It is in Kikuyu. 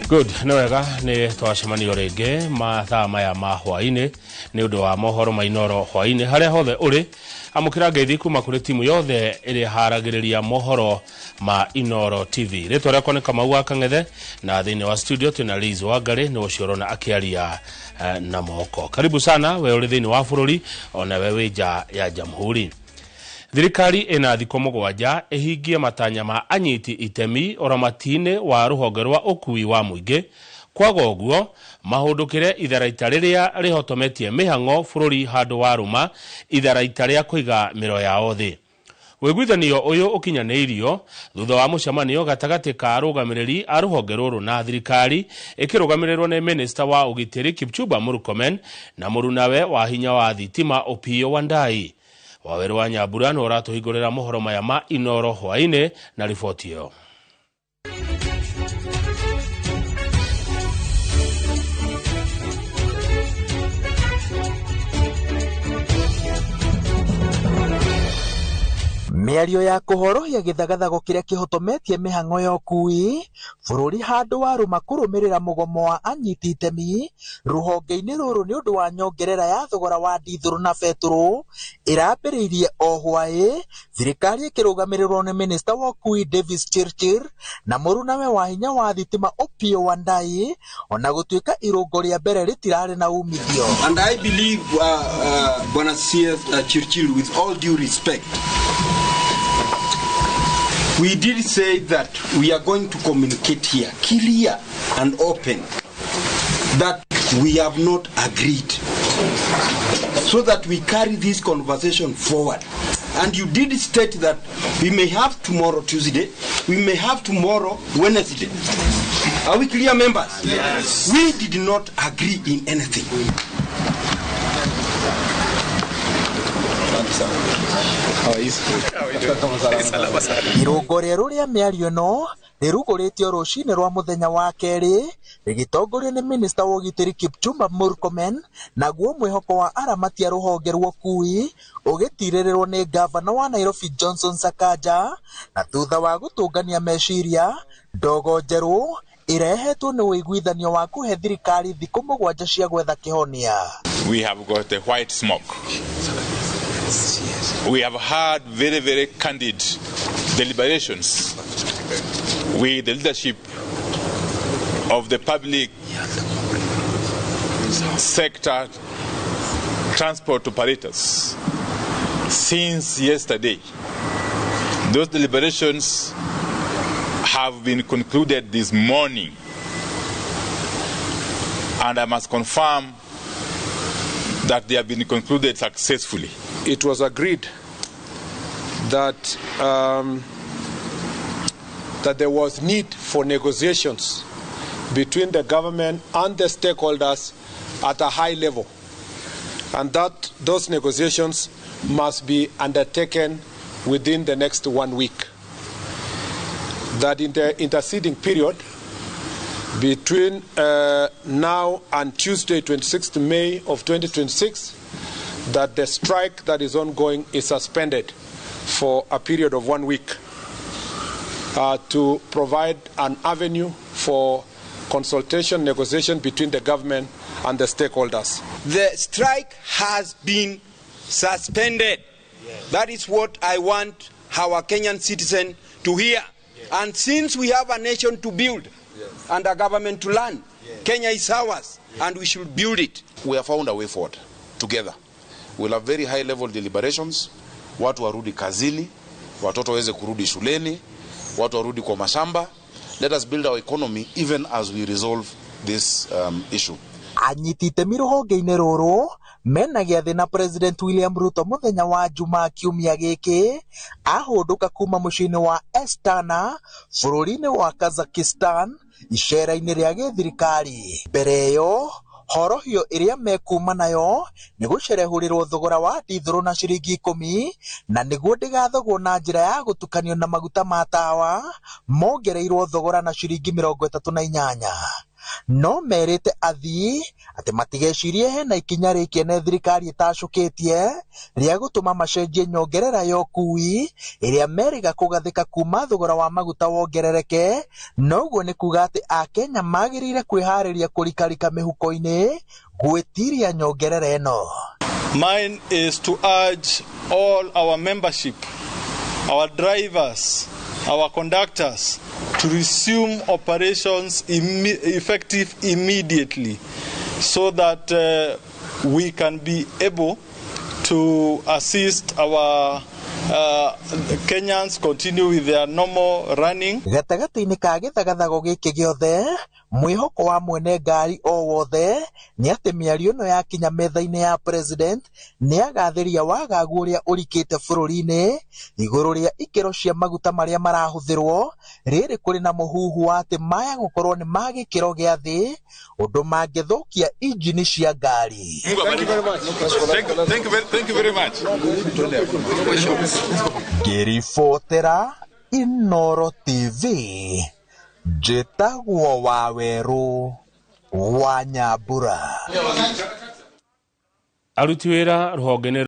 Good, nĩ wega nĩ twacemanio rĩngĩ mathaa maya ma hwainĩ nĩ ũndũ wa mohoro ma Inooro hwainĩ. Harĩa hothe ũrĩ, amũkĩra ngeithi kuma kũrĩ timu yothe ĩrĩa ĩharagĩrĩria mohoro ma Inooro TV. Rĩtwa rĩakwa nĩ Kamau wa Kang'ethe, na thĩinĩ wa studio twĩna Liz Wangarĩ, nĩ ũcio ũrona akĩaria na moko. Karibu sana we ũrĩ thĩinĩ wa bũrũri ona we wĩ nja ya jamhuri. Thirikari ĩna thikũ 7 ĩhingie matanya ma anyiti itemi ũramati-inĩ wa rũhonge rwa ũkui wa mũingĩ. Kwaga ũguo mahũndũkĩre itharaita rĩrĩa rĩhotometie mĩhang'o bũrũri handũ wa rũma itharaita rĩa kũiga mĩro yao thĩ. Ũiguithanio ũyũ ũkinyanĩirio thutha wa mũcemanio gatagatĩ ka arũgamĩrĩri a rũhonge rũrũ na thirikari ĩkĩrũgamĩrĩrwo nĩ minista wa ũgitĩri Kipchumba Murkomen na mũrunawe wa hinya wa thitima Opiyo Wandayi. Wawerũ wa Nyambura nĩ ũratũhingũrĩra mohoro maya ma Inooro hwainĩ na riboti ĩyo. Mĩario ya kũhorohia gĩthagathago kĩrĩa kĩhotometie mĩhang'o ya ũkui bũrũri handũ wa rũma kũrũmĩrĩra mũgomo wa anyiti itemi rũhonge-inĩ rũrũ nĩ ũndũ wa nyongerera ya thogora wa ndithũrũ na betũrũ ĩrambĩrĩirie o hwaĩ, thirikari ĩkĩrũgamĩrĩrwo nĩ minista wa ũkui Davis Chirchir na mũrunawe wa hinya wa thitima Opiyo Wandayi, ona gũtuĩka irũngo rĩa mbere rĩtirarĩ na umithio. And I believe, Bwana CS Chirchir, with all due respect, we did say that we are going to communicate here clear and open that we have not agreed, so that we carry this conversation forward. And you did state that we may have tomorrow Tuesday, we may have tomorrow Wednesday. Are we clear, members? Yes. We did not agree in anything. Irũngo rĩerũ rĩa mĩario ĩno rĩrugũrĩtio rũcinĩ rwa mũthenya wa kerĩ rĩgĩtongorio nĩ minista wa ũgitĩri Kipchumba Murkomen, naguo mwĩhoko wa aramati a rũhonge rwa ũkui ũgĩtirĩrĩrwo nĩ ngavana wa Nairobi Johnson Sakaja, na thutha wa gũtũngania meciria ndogo njerũ ĩrehetwo nĩ ũiguithanio wa kũhe thirikari thikũ 7 cia gwetha kĩhonia. We have got the white smoke. We have had very, very candid deliberations with the leadership of the public sector transport operators since yesterday. Those deliberations have been concluded this morning, and I must confirm that they have been concluded successfully. It was agreed that there was need for negotiations between the government and the stakeholders at a high level, and that those negotiations must be undertaken within the next 1 week. That in the interceding period between now and Tuesday, 26th May of 2026, that the strike that is ongoing is suspended for a period of 1 week to provide an avenue for consultation, negotiation between the government and the stakeholders. The strike has been suspended. Yes. That is what I want our Kenyan citizen to hear. Yes. And since we have a nation to build, yes, and a government to learn, yes, Kenya is ours, yes, and we should build it. We have found a way forward together. We'll have very high level deliberations. Watu warudi kazini, watoto waweze kurudi shuleni, watu warudi kwa mashamba. Let us build our economy even as we resolve this issue. Anyiti itemi rũhonge-inĩ rũrũ mena gĩathĩ na President William Ruto mũthenya wa Jumaa kiumia gĩkĩ ahũndũka kuma mũciĩ-inĩ wa Astana bũrũri-inĩ wa Kazakhstan icera-inĩ rĩa gĩthirikari. Mbere ĩyo horohio ĩrĩa mekuma nayo nĩ gũcerehũrĩrwo thogora wa ndithũrũ na ciringi 10, na nĩguo ndĩgathogwo na njĩra ya gũtukanio na maguta ma tawa mongereirwo thogora na ciringi 38. No merĩte athii atĩ matigecirie hena ikinya rĩkĩene thirikari ĩtacũkĩtie rĩa gũtũma macenjie nyongerera ya ũkui ĩrĩa merĩga kũgathĩka kuma thogora wa maguta wongerereke. Noguo nĩ kuga atĩ akenya magĩrĩire kwĩharĩria kũrikarika mĩhuko-inĩ gwĩtiria nyongerera ĩno. Mine is to urge all our membership, our drivers, our conductors to resume operations effective immediately so that we can be able to assist our Kenyans continue with their normal running. Gatagatĩ-inĩ ka gĩthagathago gĩkĩ gĩothe, mwĩhoko wa mwene ngari o wothe nĩ atĩ mĩario ĩno yakinya metha-inĩ ya president nĩ agathĩria wagagu ũrĩa ũrikĩte bũrũri-inĩ igũrũ rĩa ikĩro cia maguta marĩa marahũthĩrwo, rĩrĩ kũrĩ na mũhuhu wa atĩ maya gũkorwo nĩ ma gĩkĩro gĩa thĩ ũndũ mangĩthũkia injini cia ngari. Thank you very much. Thank you very much. Ngĩribotera Inooro TV, njĩtagwo Wawerũ wa Nyambura. Aruti wĩra rũhonge-inĩ.